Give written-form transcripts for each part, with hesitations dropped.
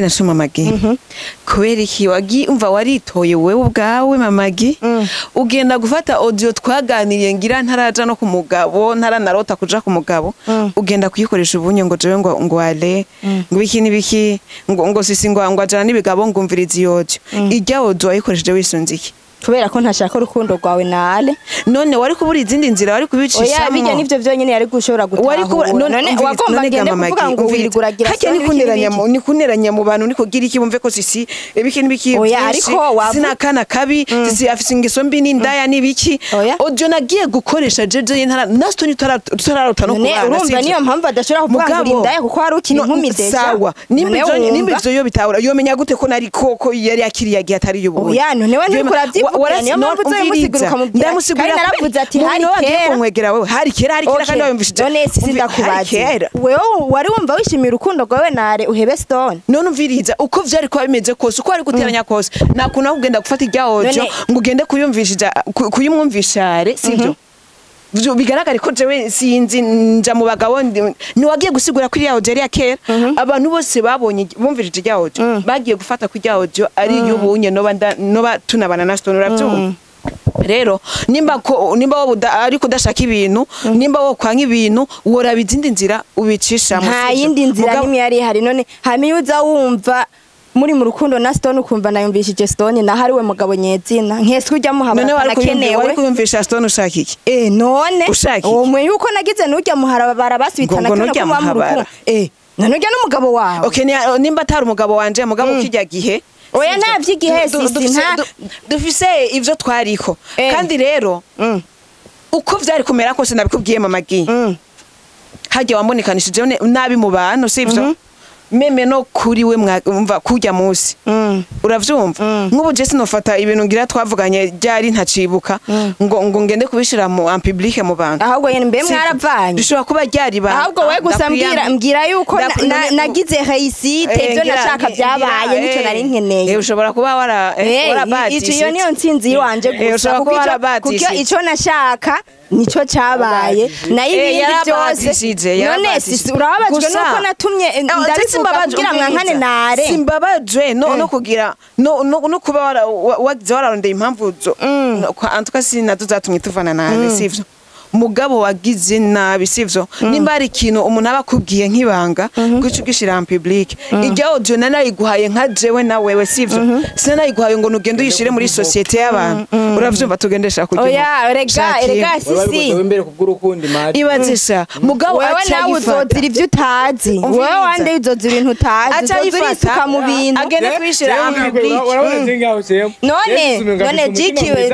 Nasho Mama Gi, kubera iki wagi umva waritoye wewe ubwawe, Mama Gi, ugenda gufata audio twaganiriye ngira ntaraja no ku mugabo, ntaranarota kuja ku mugabo, ugenda kuyikoresha ubunye ngo jewe ngo ale ngo biki n'ibiki, ngo sisi ngo ajana n'ibigabo, ngo umviriza iyo audio. Irya audio wayikoresheje wisunze iki? Kubera ko ntashaka urukundo rwawe nale. None wari kubura izindi nzira wari Oya, kubicishamo? Bijya nivyo vyonyene yari gushobora Wari kubura gutahura. None wagomba ngende kuvuga ngo wiriguragira? Harya ni kuneranya mu ni kuneranya mu bantu, ni kugira iki bumve ko sisi ibiki n'ibiki Oya, byinshi, ariko sisi nakana kabi, sisi afise ingeso mbi n'indaya n'ibiki. Oya. Audio nagiye gukoresha jeje y'intara na Stone tutararota no None kubana. urumva Sivyo? niyo mpamvu adashobora kuvuga ngo Mugabo, uri indaya kuko wari ukiri no, inkumi déjà. Sawa, nimba None ivyo nimba wumva? ivyo yo bitahura, yomenya gute ko nari koko yari akiriye gihe atari y'ubu? Oya, none we nturiko uravyivugira, niyo mpamvu uzobimusigura ukamubwira. Ndamusigurira. Kandi naravuze ati hari Wagiye kera. kunkwegera wewe, hari kera, hari kera. Okay. Kandi wayumvishije. None sisi Hari ndakubaza, kera. wewe wari wumva wishimiye urukundo rwawe nare uhebe Stone? None umviriza, uko vyari kuba bimeze kose, uko wari guteranya kose, nakuna kugenda gufata irya audio ngo ugende kuyumvishija kuyimwumvishare, sivyo? Vyo bigaragare ko jewe sinzi nja mu bagabo, ntiwagiye gusigura ko iriya audio ari iya kera. Abantu bose babonye bumvirije irya audio bagiye gufata ko irya audio ari iy'ubunye noba noba tunabana na Stone. Uravyumva rero, nimba ko nimba wowe ariko udashaka ibintu, nimba wo kwanka ibintu, woraba izindi nzira ubicishamo. Nta Sivyo? yindi nzira Mugabo- nimwe yari ihari. None hama uza wumva muri mu rukundo na Stone, ukumva nayumvishije Stone naho ari we mugabo nyezina, nkeswe ujya muhabara None wari anakenewe. wari kuyumvisha Stone ushaka iki? Eh, none Ushaka iki? uwo mwe yuko nagize nujya muharabara basubitana Ngo kino nujya ko muba mu muhabara. rukundo, eh, none ujya n'umugabo wawe. Okay, nimba atari umugabo wanje, mugabo kijya gihe. Oya, Sivyo? nta vy'igihe, sisi, Dufise ivyo twariko. Eh. Kandi rero uko vyari kumera kose, ndabikubwiye, Mama Gi, harya wambonekanishije nabi mu bantu, sivyo? Même no kuri we umva kurya munsi, uravyumva, nk'ubu je sinofata ibintu ngira twavuganye ryari ntacibuka ngo ngende kubishira mu en public mu bantu. Ahubwo nyene mbe Sivyo? mwaravanye? Bishobora kuba ryari ba Ahubwo we gusa mbwira, mbwira yuko nagize réussite, ivyo nashaka byabaye, nico nari nkeneye. Ushobora kuba wara warabatishije. Ico iyo niyo ntsinzi yiwanje gusa, Ushobora kuko kuba warabatishije. kuko ico nashaka nico cabaye, nayo ibindi byose Yarabatishije, none yarabatishije. sisi urababajwe Gusa- nuko natumye ndabivuga Simbabajwe, kugira mwankane umviriza. nare? Simbabajwe no kugira no kuba wagize wararondeye impamvu zo en tout cas si nazo zatumye tuvana nawe, sivyo? Mugabo wagize nabi, sivyo? Nimba hari ikintu umuntu aba akubwiye nk'ibanga, guca ugishira en public. Irya audio nanayiguhaye nka jewe na wewe, sivyo? Sinanayiguhaye ngo nugende uyishire muri société y'abantu, uravyumva? Tugendesha kugira Oya, erega erega sisi Wewe imbere kubw'urukundo imari. Ibazisha mugabo wewe aca nawe ayifata. uzozira ivyo utazi. Umviriza. Wewe wande uzozira ibintu utazi, Aca uzozira ayifata, isuka mu bintu. Agende kuyishira en public. None Jiki we,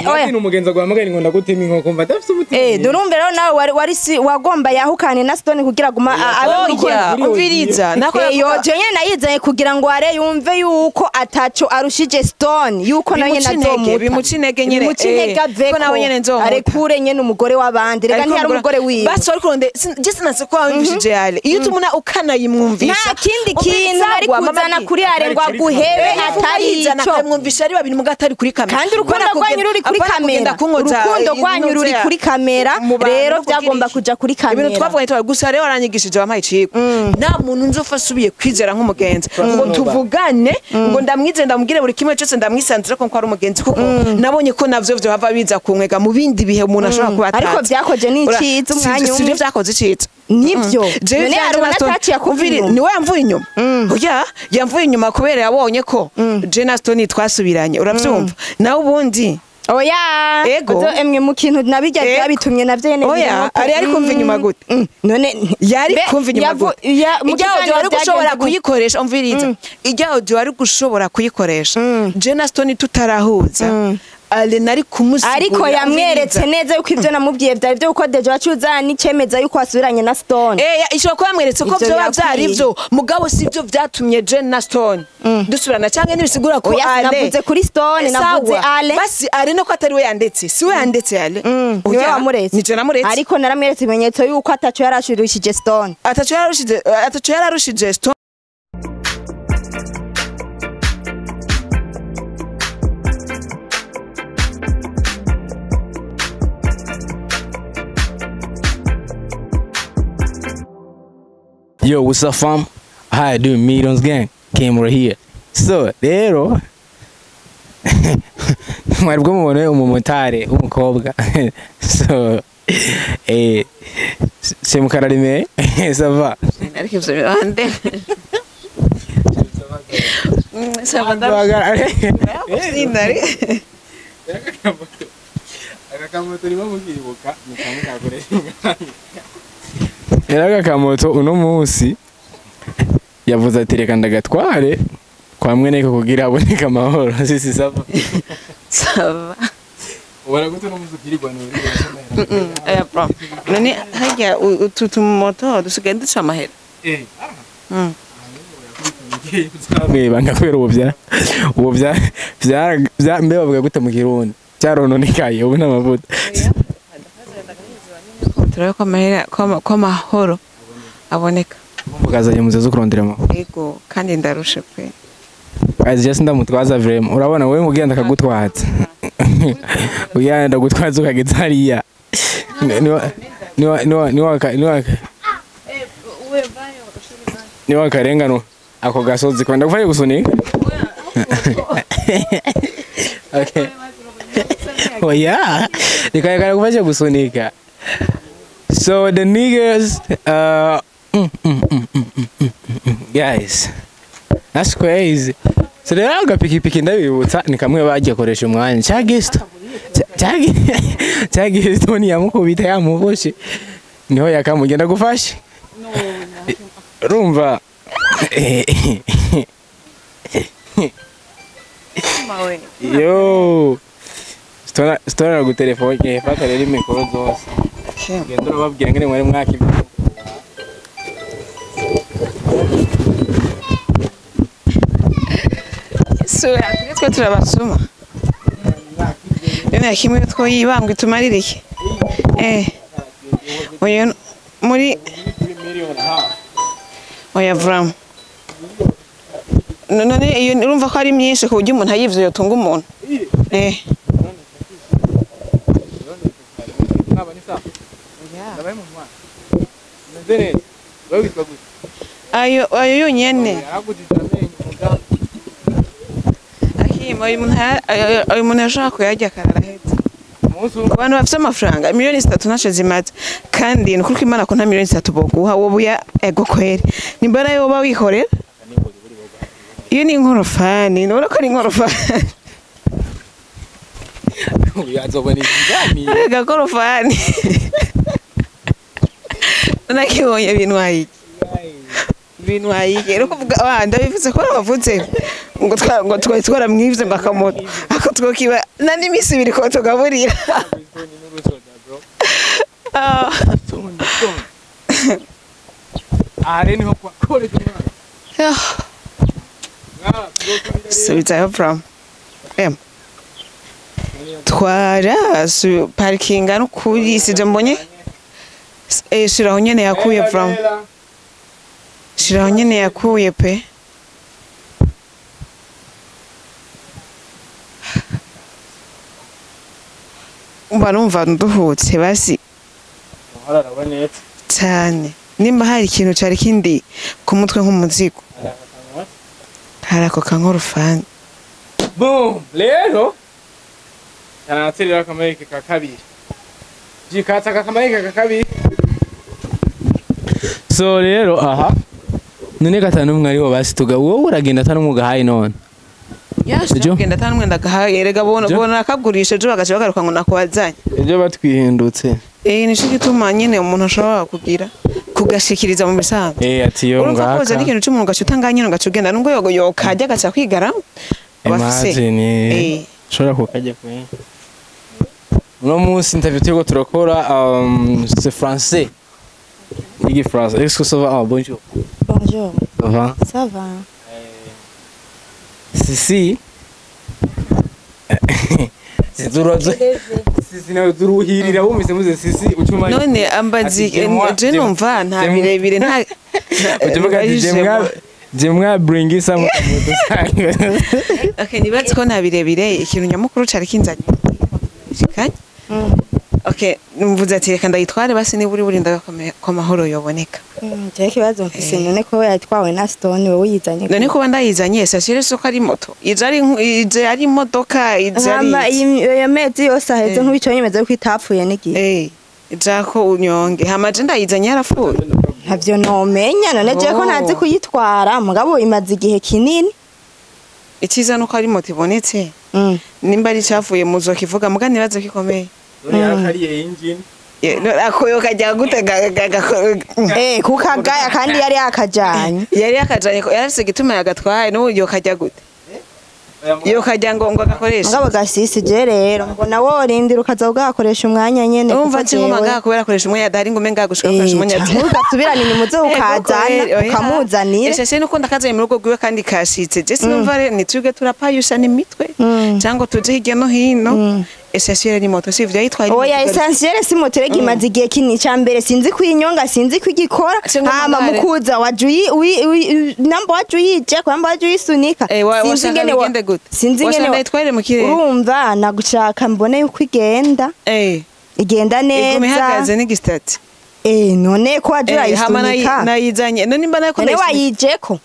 oya. Oya, umugenzi aguhamagaye ngo ndagutema inkoko, mva ndafise umutima. Eh, nurumva rero nawe wari si wagomba yahukane na Stone kugira guma abe mu rukundo. Oya, umviriza nako. Iyo audio nyene nayizanye kugira ngo are yumve yuko ataco arushije Stone, yuko nawe nyene Bimuca intege, azomuta. bimuca intege nyene, Bimuca intege, ko nawe aveko nyene nzomuta. arekure nyene umugore w'abandi. Reka ntiyari umugore wiwe. Basi wari kuronde je sinase ko wamvishije yale iyo tumuna ukanayimwumvisha. Nta kindi kintu nari kuzana kuri are ngo aguhebe atari Atari ico. Akamwumvisha ari babiri muga atari kuri kamera. Kandi urukundo rwanyu ruri kuri kamera, urukundo rwanyu ruri kuri kamera, rero byagomba kuja kuri kamera. Ibintu twavuganye twari gusa rero waranyigishije, wampaye icigwa. Nta muntu nzofa asubiye kwizera nk'umugenzi ngo tuvugane, ngo ndamwize, ndamubwire buri kimwe cyose, ndamwisanzure ko ari umugenzi, kuko nabonye ko navyo vyohava biza kunkwega mu bindi bihe umuntu ashobora kuba Ariko atazi. vyakoje n'iciza umwanya Sivyo umwe. vyakoze iciza. Nibyo. Jewe None ivyanje hari na Stone- ataciye akuva Umviri, inyuma. niwe yamvuye inyuma. Oya, yamvuye inyuma kubera yabonye ko je na Stone twasubiranye, uravyumva? Nawe ubundi Oya. Ego. Uzo emwe mu kintu nabijya Ego. byabitumye navyo nyene Oya, birimo pe. ari kumva inyuma gute? None Yari kumva inyuma gute? Mu Irya audio kiganiro wari gushobora byagenze gute? kuyikoresha, umviriza, irya audio wari gushobora kuyikoresha je na Stone tutarahuza, ale nari kumusigurira. Ariko yamweretse Umviriza. neza yuko ivyo namubwiye vyari vyo, kuko déjà wacuza n'icemeza yuko wasubiranye na Stone. Eh, ishobora kuba yamweretse ko Ivyo vyoba vyari birakwiye. vyo, mugabo sivyo vyatumye je na Stone dusubirana, canke ntibisigura ko Oya, ale navuze kuri Stone, navuze Sawa. Ale. Basi ale no ko atari we yandetse, si we yandetse ale. Niwe Oya, wamuretse. nije namuretse. Ariko naramweretse ibimenyetso yuko ataco yarashurishije Stone. Ataco yararushije, ataco yararushije Stone. Yo, what's up, fam? How you doing, Millions Gang? Came right here. So rero mwari bwo mubone umumotari w'umukobwa. So c'est mukararime, ça va? Ariko ivyo bibande. Ça va. Ndari. Akakamoto niba mukibuka ni kamwe kakoresha umwanya. Rero akakamoto uno munsi yavuze ati reka ndagatware kwa mweneko kugira aboneke amahoro. Sisi ça va? Ça va. Ubona gute uno munsi ukirirwa nuri? Eh bro. None harya utu tumoto dusigaye duca amahera. Mwibanga kubera ubu vya ubu vya vya mbe bavuga gute mu Kirundi cyarononekaye ubu n'amavuta. Turabe ko amahera ko amahoro aboneka. Mukazanye muze zo kurondera amahoro. Yego kandi ndarushe pe. Azi just ndamutwaza vraiment. Urabona wewe ugenda akagutwaza. Ugenda gutwaza ukageza hariya. Niwa niwa niwa niwa niwa karengano ako gasozi kwenda kufaye gusunika. Okay. Oya, nikayakara kufasha gusunika. So the niggas guys, that's crazy. So rero agapikipiki ndabibutsa ni kamwe bagiye koresha umwanya cya guest cya guest ni yamukubita yamuboshe niho yakamugenda gufasha. Urumva yo Stona gutelefone fata rero imikoro zose. Genda urababwira ngene mwari mwakibye. So twe turabasuma. None kimwe twoyibambwe itumarire iki? Oya muri oya vram. None iyo urumva ko ari myinshi ku buryo umuntu ayivye yotunga umuntu. Ayo ayo yonyene. Akima ayo umuntu ashaka kuyarya kararahetse. Abantu bafite amafaranga miliyoni 3 ntaco zimaze kandi ni kuko Imana ko nta miliyoni 3 boguha wowe buya ego kweri nimbara yoba wikorera. Iyo ni inkorofani nubona ko ari inkorofani. Yazobona ikigani agakorofani. Nakibonye bintwaye iki rero kuvuga ndabivuze ko bavuze ngo ngo twari twaramwivye ngo akamoto ako twokiba na n'imisi ibiri ko tugaburira. Are niho kwa koresha umwana. Subizayo from twara parkinga no kuri sije mbonye shiraho nyene yakuye from shiraho nyene yakuye pe. Umva numva nduhutse basi cyane nimba hari ikintu cari kindi ku mutwe nk'umuzigo hari ako kankorofani. Boom rero yanaterera akamayike ka kabiri jikatsa akamayike ka kabiri. So rero aha none gatanu umwe ariho basi tuga wowe uragenda atanu mugahaye none. Yasha kugenda atanu umwe ndagahaye erega bona bona akagurisha ejo bagaca bagaruka ngo nakwazanye. Ejo batwihindutse. Nico gituma nyene umuntu ashobora kugira kugashikiriza mu bisanzwe. Ati yo ngaka. Urumva ko n'ikintu cy'umuntu gaca utanganye gaca ugenda nubwo yogo yokajya gaca kwigarama. Imagine shobora kukajya kwe. Uno munsi interview turiko turakora c'est français. Igi français. Est-ce que ça va? Ah, bonjour. Bonjour. Ça va? Ça va. Sisi. Sisi nawe turuhirira wumvise muze sisi ucuma. None ambazi je numva nta birebire nta ucuvuga ati jemwa bring some. Okay, nibaze ko nta birebire ikintu nyamukuru cari kinzanye. Shikanye. Okay, mvuze ati reka ndayitware basi niba uri burinda ko amahoro yoboneka. Jewe ikibazo mfise, none ko yatwawe na Stone, wowe uyizanye? None kuba ndayizanye, sasire soko ari moto, ije ari ije ari imodoka, ije ari Hama iyo mezi yose aheze, nk'ico nyemeza ko itapfuye n'igihe. Jako unyonge, hama je ndayizanye yarapfuye. Ntavyo nomenya, none jewe ko ntazi kuyitwara, mugabo imaze igihe kinini. Iciza nuko ari moto ibonetse. Nimba ari cavuye muzokivuga, muga nibaze ko ikomeye. None yarakariye engine. Ako kajya gute Kukagaya kandi yari yakajanye. Yari yakajanye, yari afise igituma yagatwaye, n'ubu yo kajya gute, yo kajya ngo agakoreshe? Mugabo gasisi, je rero mbona worindira ukaza ugakoresha umwanya nyene. Urumva Kuko nci nguma ngaha kubera akoresha umwanya adahari, ngume ngaha gushika akoresha umwanya Canke ugasubirana inyuma, uze ukazana ukamuzanira. Esheshe nuko ndakazanye mu rugo rwiwe kandi kashitse, je sinumva rero nitwebwe turapayusha n'imitwe cyangwa tuje hirya no hino. Essentiel ni moto, sivyo? Yayitwaye ni Oya, moto. Essentiel si moto rega, imaze igihe kinini. Ca mbere sinzi kuyinyonga, sinzi kuyikora. Singo Hama mangare. Mukuza waje namba waje uyije kwamba waje uyisunika. Sinzi washaka ingene bigende gute? Sinzi ingene Washaka ndayitwarire mu kirere? Urumva nagushaka mbone yuko igenda igenda Iguma neza. ihagaze n'igisitati. None ko waje Hama urayisunika? nayizanye none nimba nako None ndayisunika. wayijeko?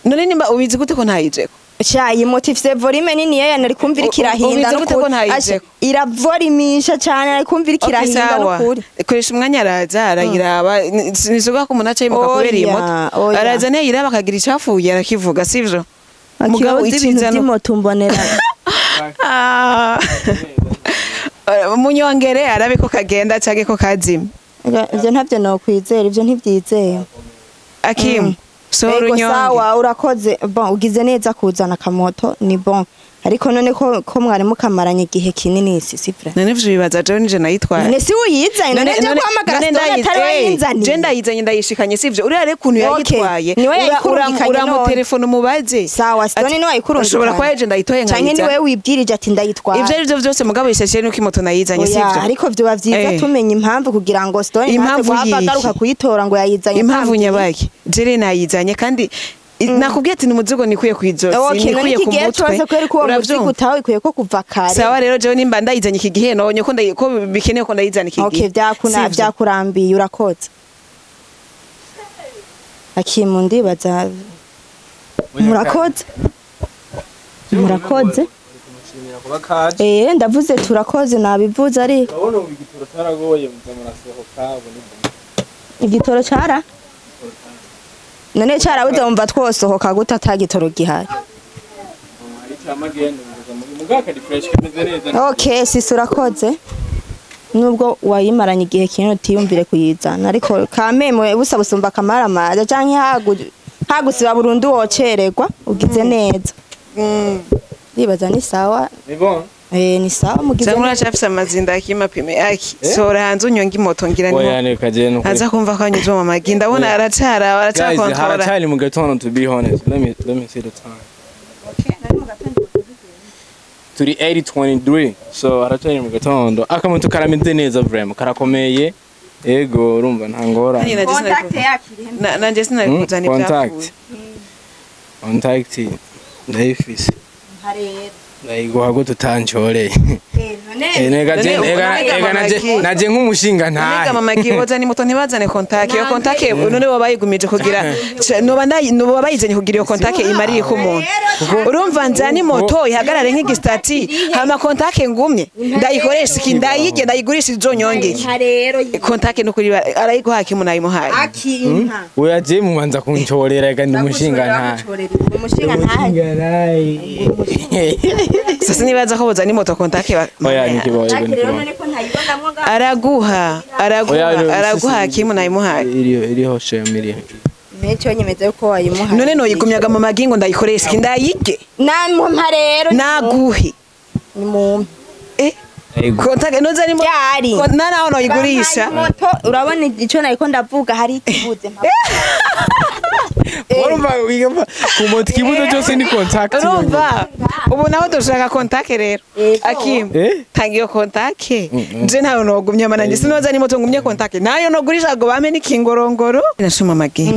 None nimba ubizi gute ko ntayijeko? Sha, iyi moto ifise volume nini yeya, nari kumva iriko irahinda. Ubizi gute ko N'ukuri. ntayijeko? Asha, iravorimisha cane, nari kumva iriko Okay, irahinda sawa. n'ukuri. Koresha umwanya, araza arayiraba. Nisuga ko umuntu aca yimuka kubera iyi Oya, moto. oya. Araza ntiyayiraba akagira icafuye arakivuga, sivyo? Mugabo Akibaza ibintu iciza vy'imoto mbonera. Ah. Munyongere arabe ko kagenda canke ko kazima. Ivyo ntavyo nokwizera, ivyo ntivyizewe. Akimu sohora Ego. unyonge. Sawa, urakoze. Bon, ugize neza kuzana akamoto, ni bon, ariko none ko mwari mukamaranye igihe kinini, si vrai? None ivyo bibaza jewe nije nayitwaye? None si uyizanye? None je guhamagara Stone atari wayinzaniye? Je ndayizanye, ndayishikanye, sivyo? Uriya rero ukuntu Okay. yayitwaye, Niwe yayikurungikanye none. uramutelefona umubaze. Sawa, Stone niwe wayikurungikanye. Ushobora kuba yaje ndayitoye Canke nkayizana. niwe wibwirije ati ndayitwaye? Ivyo ari vyo vyose, mugabo ishashe nuko imoto nayizanye, Oya, sivyo? ariko vyoba vyiza tumenye impamvu kugira ngo Stone ntaze Impamvu guhava yiki? agaruka kuyitora ngo yayizanye Impamvu atambwiye. nyabaki? Jere nayizanye kandi nakubwiye ati ni umuzigo nikuye kw'izosi, Okay, none nikuye iki ku gihe mutwe. cose kubera ko uwo muzigo Uravyumva? utawikuye ko kuva kare. Sawa rero, jewe nimba ndayizanye iki gihe, nabonye ko ko bikenewe ko ndayizana iki gihe. Okay, byakuna Sivyo? byakurambiye, urakoze. Akimu, ndibaza murakoze, murakoze. Kumushimira kuba kaje. Ndavuze turakoze, nabivuze ariko. Urabona ubu igitoro cyaragoye, muza murasohoka ubu ni bon. Igitoro cara none carabuze, wumva twosohoka gute ata gitoro gihari? Hari cyamagenda muza muri mugaka di fresh kameze neza. Okay, sisi urakoze, nubwo wayimaranye igihe kinini utiyumvire kuyizana, ariko kamemwe busa busumba akamaramaza canke hagusiba burundu wocererwa. Ugize neza. Ndibaza ni sawa. Ni bon. Ni sawa, mugize Cyangwa neza. uracafise amazinda akimapime aki sohora hanze unyonge imoto ngira Oya, niho ni kagenda. aza kumva ko anyuze mu magi, ndabona aracara Guys, aracakontora. haracyari mu gatondo, to be honest. Let me see the time. Turi 8:23. So haracyari mu gatondo. Akamoto karameze neza vraiment, karakomeye. Ego, urumva nta ngorane. Nanjye nanje sinari kuzana ibyapfuye. Contact. Contact ndayifise. Ndayiguha gute utancoreye? Nega je None ega unaniga ega naje mamaki. naje nk'umushinga Nega ntahe. mama gihoza ni moto ntibazane contact, iyo contact none bo bayigumije kugira noba ndayi noba bayizanye kugira iyo contact imarire ko umuntu. Urumva nzani moto ihagarare nk'igistati, hama contact ngumye ndayikoresha iki, ndayige ndayigurisha izonyongeye Rero contact no kuri arayiguha kimu nayimuhaye. Akinka. Oya, je mubanza kuncorera, ega ndi umushinga ntahe. Umushinga ntahe. Sasa nibaza ko bozana imoto contact Oya, nikibaye Rero nikibaye. none ko ntayibonamwo ngaho? Araguha, araguha, araguha kimu nayimuhaye. Iriho, iriho shame, iriho. Menshi yonyemeza yuko wayimuhaye. None noyigumyaga mu magingo ndayikoresha iki, ndayige? Nampa rero. Naguhe. Ni mumpe. Ego. Contact noza ni Ryari? Na naho noyigurisha. Bampaye moto, urabona icyo nariko ndavuga, hari ikibuze. Urumva wigamba ku moto ikibuzo cyose ni contact. Urumva ubu naho dushaka contact rero. Yego. Akim, Eh? tanga iyo contact. Je ntayo nogumye mananje, sinoza ni moto ngumye contact nayo nogurisha ngo bame n'ikingorongoro. Nasoma magi,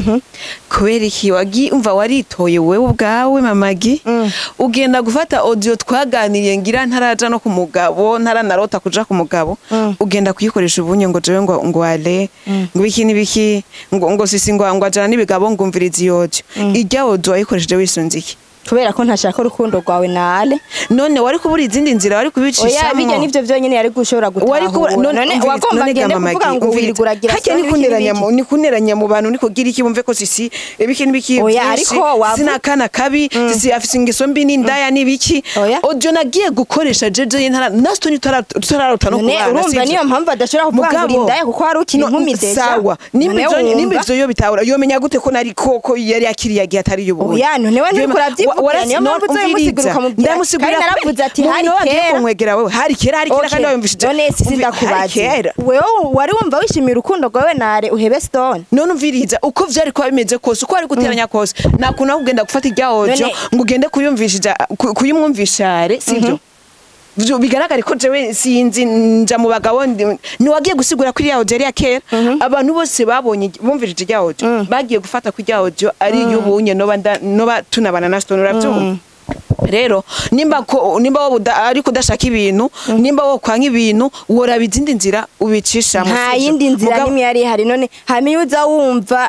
kubera iki wagi umva waritoye wewe ubwawe mamagi, ugenda gufata audio twaganiriye ngira ntaraja no ku mugabo, ntaranarota kuja ku mugabo, ugenda kuyikoresha ubunye ngo jewe ngo ale ngo biki n'ibiki, ngo sisi ngo ajana n'ibigabo, ngo umviriza iyo audio. Ijya audio wayikoresheje wisunze iki? Kubera ko ntashaka urukundo rwawe nale. None wari kubura izindi nzira wari Oya, kubicishamo? bijya nivyo vyonyene yari gushobora Wari kubura gutahura. None wagomba ngende kuvuga ngo wiriguragira? Harya ni kuneranya mu bantu, ni kugira iki bumve ko sisi ibiki n'ibiki Oya, byinshi, ariko wavu- sinakana kabi, sisi afise ingeso mbi n'indaya n'ibiki. Oya. Audio nagiye gukoresha jeje y'intara nasito tutararota no None kubana. urumva Sivyo? niyo mpamvu adashobora kuvuga ngo Mugabo, uri indaya kuko wari ukiri no, inkumi déjà. Sawa, nimba None ivyo nimba wumva? ivyo yo bitahura, yomenya gute ko nari koko yari akiriye gihe atari y'ubu? Oya, none we nturiko uravyivugira, niyo mpamvu uzobimusigura ukamubwira. Ndamusigurira. Kandi naravuze ati hari wagiye kera. kunkwegera wewe, hari kera, hari kera. Okay. Kandi wayumvishije. None sisi Hari ndakubaza, kera. wewe wari wumva wishimiye urukundo rwawe nare uhebe Stone? None umviriza, uko vyari kuba bimeze kose, uko wari guteranya kose, nta kuntu aho ugenda gufata irya audio None- ngo ugende kuyumvishija kuyimwumvishare, sivyo? Bigaragare ko jewe sinzi nja mu bagabo, ntiwagiye gusigura ko iriya audio ari iya kera. Abantu bose babonye bumvirije irya audio bagiye gufata ko irya audio ari iy'ubunye noba tunabana na Stone. Uravyumva rero, nimba wowe ariko udashaka ibintu, nimba wowe kwanka ibintu, woraba izindi nzira ubicishamo. Nta Sivyo? yindi nzira Mugabo- nimwe yari ihari. None hama uza wumva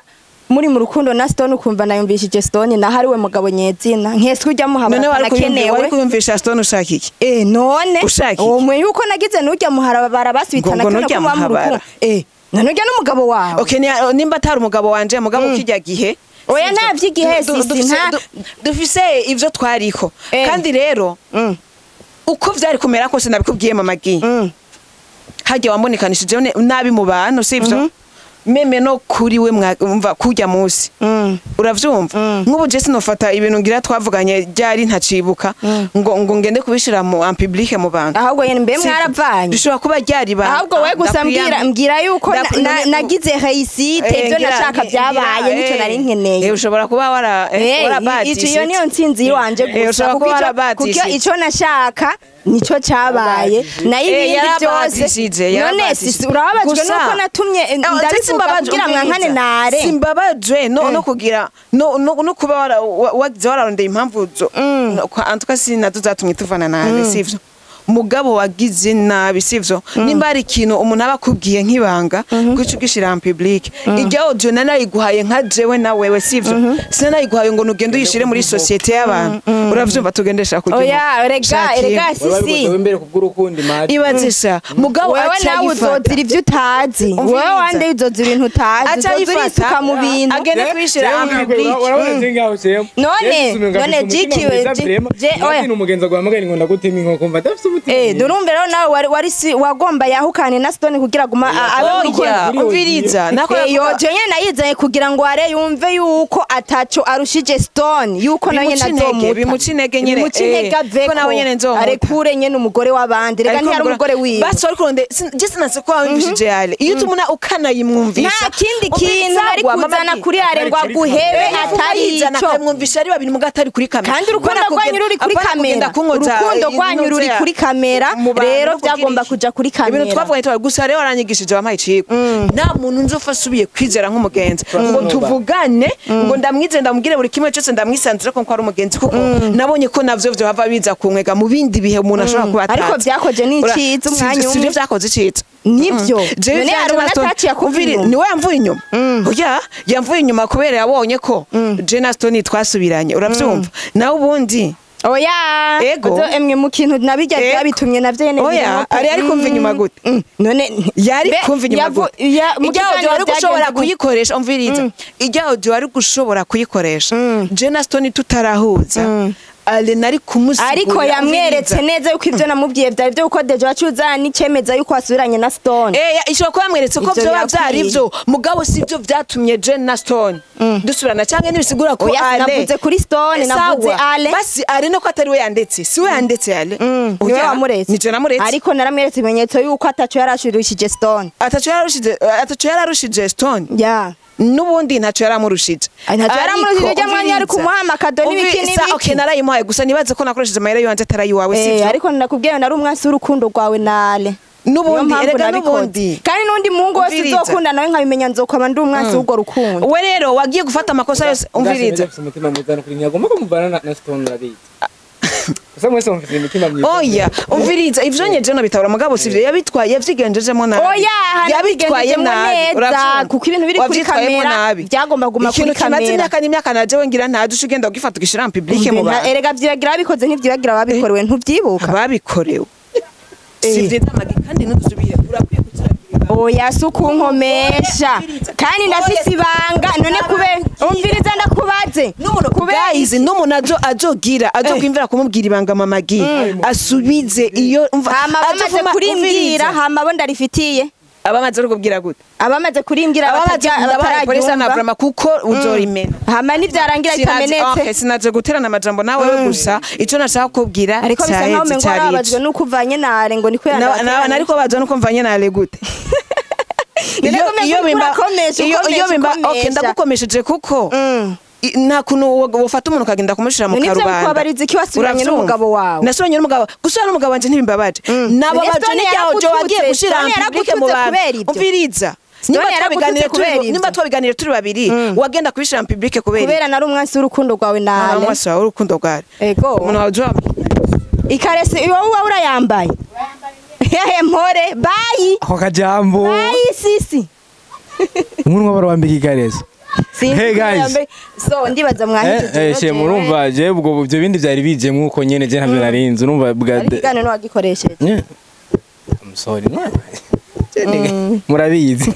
muri mu rukundo na Stone, ukumva nayumvishije Stone naho ari we mugabo nyezina, nkeswe ujya muhabara None wari anakenewe. kuyumvisha Stone ushaka iki? Eh, none Ushaka iki? uwo mwe yuko nagize nujya muharabara basubitana Ngo kino nujya kuba mu muhabara. rukundo, eh, none ujya n'umugabo wawe. Okay, nimba atari umugabo wanje, mugabo kijya gihe. Oya, Sivyo? nta vy'igihe, sisi, Dufise ivyo twariko. Eh. Kandi rero uko vyari kumera kose, nabikubwiye mama gi, harya wambonekanishije nabi mu bantu, sivyo? Même no kuri we mva kurya munsi, uravyumva, nk'ubu je sinofata ibintu ngira twavuganye ryari ntacibuka ngo ngende kubishira mu en public mu bantu. Ahubwo nyene mbe Sivyo? mwaravanye? Bishobora kuba ryari ba Ahubwo we gusa mbwira yuko nagize réussite, ibyo nashaka byabaye, nicyo nari nkeneye. Ushobora kuba wara warabatishije. Ico iyo niyo ntsinzi yiwanje gusa, Ushobora kuko kuba kuko warabatishije. ico nashaka nico cabaye, nayo ibindi byose. Yarabatishije, None yarabatishije. sisi urababajwe Gusa- nuko natumye ndabivuga Simbabajwe, kugira mwankane umviriza. nare? Simbabajwe no kugira no kuba wagize wararondeye impamvu zo en tout cas si nazo zatumye tuvana nabi, sivyo? Mugabo wagize nabi, sivyo? Nimba hari ikintu umuntu aba akubwiye nk'ibanga, kuki ugishira en public? Irya audio nanayiguhaye nka jewe na wewe, sivyo? Sinanayiguhaye ngo nugende uyishire muri société y'abantu. Uravyumva? Tugendesha kugira Oya, erega sisi imbere kubw'urukundo imari. Ibazisha mugabo wewe aca nawe ayifata. uzozira ivyo utazi. Umviriza. Wewe wande uzozira ibintu utazi, Aca uzozira ayifata, isuka mu bintu. agende kuyishira en public. None Jiki we, oya. Oya, umugenzi aguhamagaye ngo ndagutema inkoko, mva adafise umutima. Eh, nurumva rero nawe wari si wagomba yahukane na Stone kugira guma abe mu rukundo. Oya, umviriza nako. Eh, yo je nyene nayizanye kugira ngo are yumve yuko ataco arushije Stone, yuko nawe nyene Bimuca intege, azomuta. bimuca intege nyene, Bimuca intege, ko aveko. nawe nyene nzomuta. Arekure nyene umugore w'abandi, rega ntiyari umugore wiwe. Basi wari kuronde je sinase ko wamvishije yale iyo utumuna ukanayimwumvisha. Nta kindi kintu nari kuzana kuri are ngo aguhebe atari Atari ico. Akamwumvisha ari babiri muga atari kuri kamera. Kandi urukundo rwanyu ruri kuri kamera, urukundo rwanyu ruri kuri kamera, rero byagomba kuja kuri kamera. Ibintu twavuganye twari gusa rero waranyigishije, wampaye icigwa. Nta muntu nzofa asubiye kwizera nk'umugenzi ngo tuvugane, ngo ndamwize, ndamubwire buri kimwe cyose, ndamwisanzure ko ari umugenzi, kuko nabonye ko navyo vyohava biza kunkwega mu bindi bihe umuntu ashobora kuba atazi. Ariko vyakoje n'iciza umwanya umwe. Sivyo, vyakoze iciza. Nivyo. Jewe None ivyanje hari na Stone- ubona Umviri, inyuma. niwe yamvuye inyuma. Oya, yamvuye inyuma kubera yabonye ko je na Stone twasubiranye, uravyumva? Nawe ubundi Oya. Ego. Ozo emwe mu kintu nabijya Ego. byabitumye navyo nyene Oya, birimo pe. ari kumva inyuma gute? None Yari kumva inyuma gute? Mu Ijya audio kiganiro wari gushobora byagenze gute? kuyikoresha, umviriza, ijya audio wari gushobora kuyikoresha je na Stone tutarahuza, ale nari kumusigurira. Ariko yamweretse Umviriza. neza yuko ivyo namubwiye vyari vyo kuko déjà wacuza n'icemeza yuko wasubiranye na Stone. Eh, ishobora kuba yamweretse ko Ivyo vyoba vyari birakwiye. vyo, mugabo sivyo vyatumye je na Stone dusubirana, canke ntibisigura ko Oya, ale navuze kuri Stone, navuze Sawa. Ale. Basi ale no ko atari we yandetse, si we yandetse ale. Niwe Oya, wamuretse. nije namuretse. Ariko naramweretse ibimenyetso yuko ataco yarashurishije Stone. Ataco yararushije Stone. Ya. Nubundi ntaco yaramurushije. Ay, ntaco yaramurushije, Ariko, rya mwanya yari umviriza. kumuha amakado n'ibiki Umviriza, n'ibiki. Okay, narayimuhaye gusa nibaze ko nakoresheje amahera yiwanje atari ayiwawe, sivyo? Ariko nakubwiye nari umwansi w'urukundo rwawe nale. N'ubundi, Niyo mpamvu erega nabikoze. n'ubundi. Kandi n'undi muhungu wese Umviriza. uzokunda nawe nkabimenya nzokwaba ndi umwansi w'urwo rukundo. We rero wagiye gufata amakosa yose, umviriza. Ufise umutima mwiza nukuri ntiyagomba kumuvana na Stone urabizi. Gusa mwese mufise imitima myiza. Oya, umviriza, ivyo nyeje no bitahura mugabo sivyo yabitwaye yavyigenjejemo nabi. Oya, hano Yabitwaye yabigenjejemo nabi, neza, uravyumva? kuko ibintu biri kuri Wavyitwayemo kamera nabi. byagomba kuguma kuri Ikintu kimaze kamera. imyaka n'imyaka naje we ngira ntazi uca ugenda ugifata ugishira mu public mu bantu. Erega vyibagira ababikoze ntivyibagira ababikorewe, ntuvyibuka. Ababikorewe. Si vyiza Magi, kandi ntudusubire urakwiye kuturagira. Oya, si ukunkomesha kandi ndafise ibanga none kube umviriza ndakubaze. N'umuntu Kubera guys, n'umuntu azogira azokwimvira kumubwira ibanga Mama Gi asubize iyo umva Hama bamaze azovuma- kurimbwira, umviriza. hama bo ndarifitiye. Abamaze kukubwira gute? Abamaze kurimbwira Abamaze ndabahaye polisi na batararyumva. vrama kuko uzorimena. Hama nivyarangira Okay, bitamenetse. sinaje guterana amajambo nawe gusa ico nashaka kukubwira Ariko bisa nkaho cyaheze umengo cyari warababajwe ico. nuko uvanye nare ngo niko Nariko bazwa nuko mvanye nare gute? None ko umengo uriko urakomesha, Iyo ukomesha, bimba okay, ukomesha. ndagukomesheje kuko Mm. nta kuntu wofata umuntu ukagenda kumushira mu None ivyo karubanda. bikubabariza iki wasubiranye Uravyumva? n'umugabo wawe? Nasubiranye n'umugabo, gusubira n'umugabo wanje ntibimbabaje. Nababaje Stone n'iryaho jo wagiye yaragututse, gushira Stone en public mu yaragututse bantu. kubera ivyo. Umviriza. Stone Nimba yaragututse twabiganiriye kubera turi ivyo. nimba twabiganiriye turi babiri, wagenda kubishira en public kubera Kubera nari umwansi w'urukundo rwawe nale. umwasi wawe urukundo rwawe. Ego. Umuntu wawe uzoba Ikaresi wowe uba urayambaye. Hehe mpore bayi. Ako kajambo. Bayi sisi. Umuntu wabara wambika ikareso. Sinzi Hey, ko guys. yambaye- So ndibaza mwahejeje. She murumva je ubwo ibyo bindi byari bije mwuko nyene je ntavyo narinzi urumva bwa Ariko ikiganiro wagikoresheje. Yeah. I'm sorry. Murabizi.